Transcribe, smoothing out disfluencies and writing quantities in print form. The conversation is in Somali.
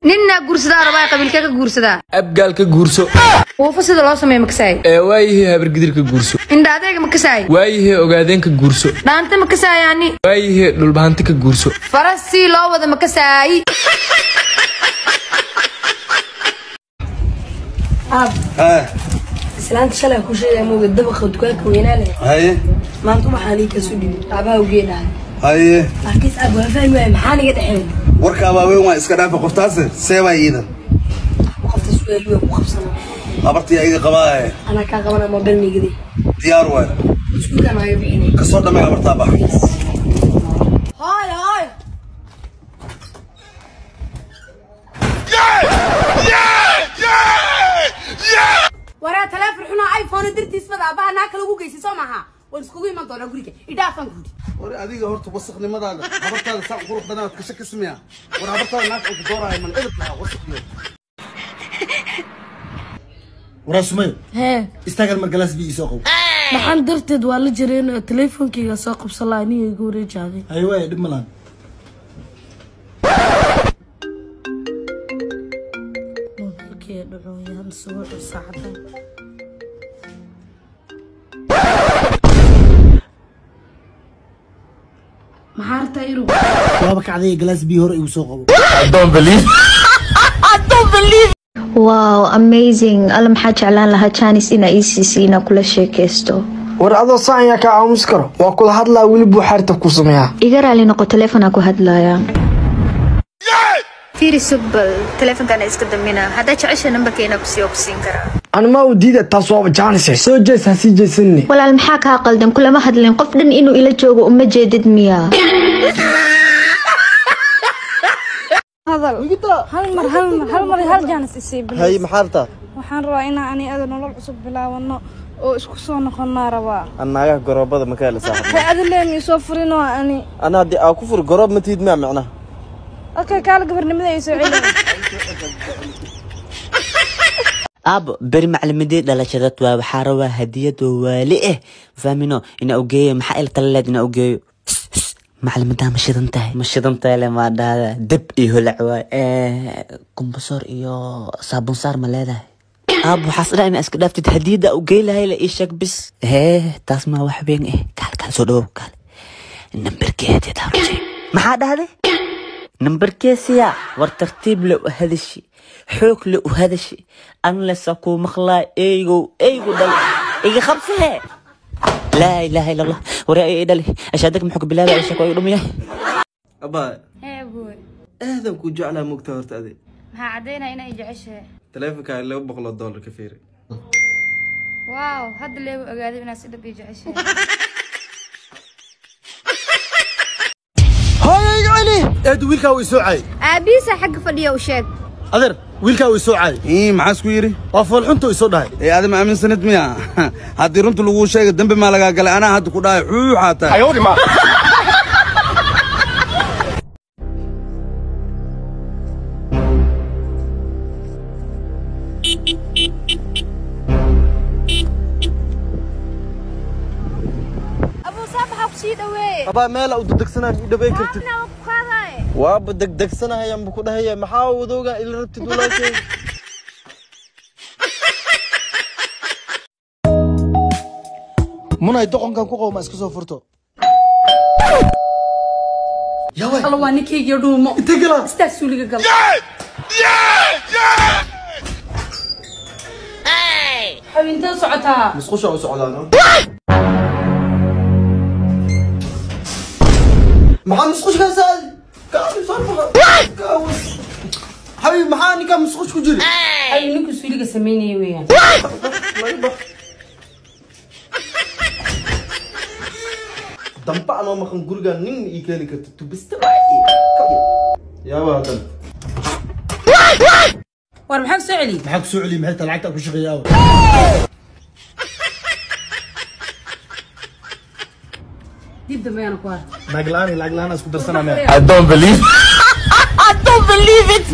Ninna guursadaa rabaa, qabiilkee ka guursadaa? Abgaal ka guurso. Wuufa sida loo sameeyo makasaay? Ee waayihii Habargidir ka guurso. Indha adeega makasaay? Waayihii Ogaadeen ka guurso. Dhaanta makasaayaani? Waayihii Dhulbahanti ka guurso. Faras si loo wada makasaay? Aab, islaanta shalay ku sheegay mooga dabaqa dukaanka weynaa leh. Haye. Maanta waxaan ii kasoo dhibay aabaha ugee dhahay. Haye. Laakiin aab, waa fahmi waaya, maxaa niga dhexeeya? Warka abaaweyn waa iska dhaafa qoftaas, see baa iidan. Qofta su'aal waa ku qabsana. Habartii iga qabaaye. Anaa kaa qabana mobile migadi. Diyaar waay. Iskuulkaan aga bixinay. Kasoo dhamay habartaa, bax. Hooy, hooy. Waraa, taleefon xunaa iPhone dartiis bada aabaha naa kale ugu geysay, soo maaha? Waan iskugu iman doonaa guriga, idhaafan guudi. War adiga horta wasaqnimadaada, habartaada saa qurux badanaad ka shakismiya. War habartaada naag ku dooraayo man edeb lahaa wasaqyo. Waraa Sumayo. Hee. Istaagal mar, galaas biyo isoo qow. Maxaan darteed waa la jireenoo teleefonkeyga soo qabsan lahaa, aniga igu wareejaaday. Haye waaya, dhib malaan. Mobilkeyga dhacooyaan soo saacadan. Maxaa rabtaa iru? Waaba kacday, galaas biyo hore igu soo qabo. Wow, amazing! Alla, maxaa jeclaan lahaa chance inaa ii siisay inaa kula sheekaysto. War adoo saan yaa kaa aamusi karo? Waa kula hadlaa, weli buu xaarta ku sameeyaa. Iga raali noqo, teleefonaa ku hadlayaa. Fiiri, sugbal, teleefonkana iska damina. Haddaa jecesha nambarka inaa kusiiyo, kusiin karaa. Anima u diida, taas waaba chance. Soo jees, ha sii jeesanne. Walaal, maxaa kaa qaldan? Kulama hadlin. Qof dhan inuu ila joogo uma jeedid miyaa? Hadal hal mar, hal mar, hal mar, hal chance isii, please. Hay, maxaa rabtaa? Waxaan rabaa inaan ani ada nolol cusub bilaawano oo isku soo noqonnaa rabaa. Annaagaha garoobada ma ka hela saaxib? Hay, adi leemi soo furinoo ani. Ana haddii aa ku fur garoob ma tihid miyaa micnaha? Okay, kaala gabarnimada ay soo celi. Aabo, beri macalimadii dhalashadad waa, waxaa rabaa hadiyad oo waali ah, fahmino, ina ugeeyo. Maxaa ila tala leed ina ugeeyo? Macalimadaa ma shidan tahay? Ma shidan tahay le maa dhahda, dab iyo holac waay. Kombasoor iyo saabuun saar ma leedahay? Aabo, waxaas dhan ina iska dhaaftid, hadiyadda ugey lahay la ii sheeg bis. Hee, taas maa wax weyn eh. Kaal, kaal, soo dhawow, kaal. Nambarkee hadiyad harusay? Maxaa dhahday? Nambarkeesiya? War tartiib le u hadashi, xoog le u hadashi, anlesa kuu maqlaa. Eygow, eygu dhal iga qabsee. Laa ilaaha illa Allah. Waraa ii dhali ashaadag, muxuu ka bilaabay? Ashaak waa igu dhumiya. Abaa. Hee buy. Aadan ku jeclaa, mugta horta adi. Maxaa caddaynaya inay jeceshahay? Taleefonkaaga $200 ka fiiri. Wow, hadda leegu ogaaday inaad si dhab ii jeceshahay. Hooyo, iga celi. Eed, wiilkaa wuu isoo caay. Aabihiisa xagga fadhiya, u sheeg. Adeer, wiilkaa wuu isoo caay. Ii, maxaa isku yidhi? Waa foolxuntu isoo dhahay. Ee adi ma aaminsanid miya? Haddii runta laguu sheega, dembi maa lagaa galay? Anaa hadda ku dhahay xuuxaa tahay. Abuu saa maxaa ku sii dhaweeye? Abaa, meela u degdegsanaa ii dhawey kartid? Kaafina waa ku qaadaye. Waaba degdegsanahayaan bu ku dhahaya, maxaa wadooga ila rabtid walaashay? Munay, doqonkan ku qabo ma iska soo furto? Alla, waa ninkaygiyo dhuumo. Intee galaa? Sidaas suuliga gal. Xawintee socotaa? Musqusha u socdaa no. Maxaa musqush kaa saadi kaasi soo baxa kaawas? Xabiib, maxaa ninkaa musqush ku jiri? Ay, ninku suuliga samaynaya weeyaan. Laga bax damba anoo maqan gurigaan nin ii keeni karta tubista yaaba haddan. War maxaa soo celiyey? Maxaa ku soo celiyey? Maxay tahay lacagta ku shaqeeya awa? Dib dambe ayaana ku harta. Naag la'aan iyo lacag la'aan isku darsanaa. I don't believe. I don't believe it.